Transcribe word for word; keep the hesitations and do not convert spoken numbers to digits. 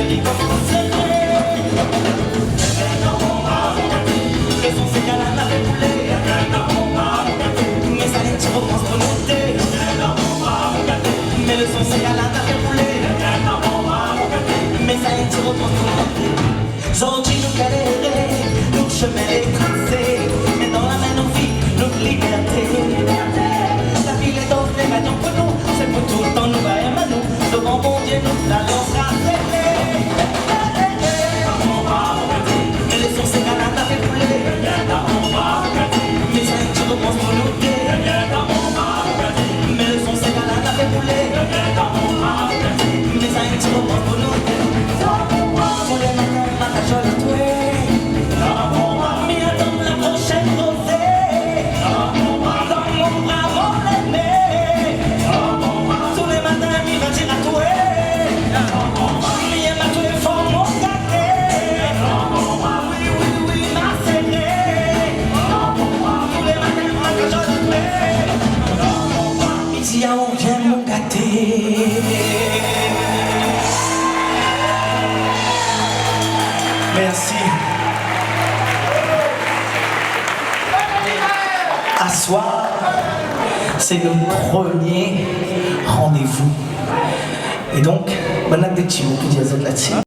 Lo son sé Galana fé boulé. Mé sa in ti romans pou nou dé. Mé lo son sé Galana fé boulé. Mé sa in ti romans pou nou dé. Zordi nou galéré, nout shomin lé trasé. Mé dan la min nou vi, nout libèrté. La vi lé dan lé mayon pou nou, sé pou toultan nou va èm anou. Dovan Bondié nou la lans rasé. Mé lo son sé Galana fé boulé. Mé sa in ti romans pou nou dé. Mé lo son sé Galana fé boulé. Mé sa in ti romans pou nou dé. Tou lé matin, ma kajol atoué. Mi atann la proshèn rozé. Dan mon bra, mon ènmi. Tou lé matin, mi va dir atoué. Mi èm atoué for, mon gaté. Oui, oui, oui, ma séré. Tou lé matin, ma kajol atoué. Mi di aou, vien mon gaté. Mèrsi. Aswar, sé nout promié randévou. É donk, banna dé ti mo pou dir azot la-dsi.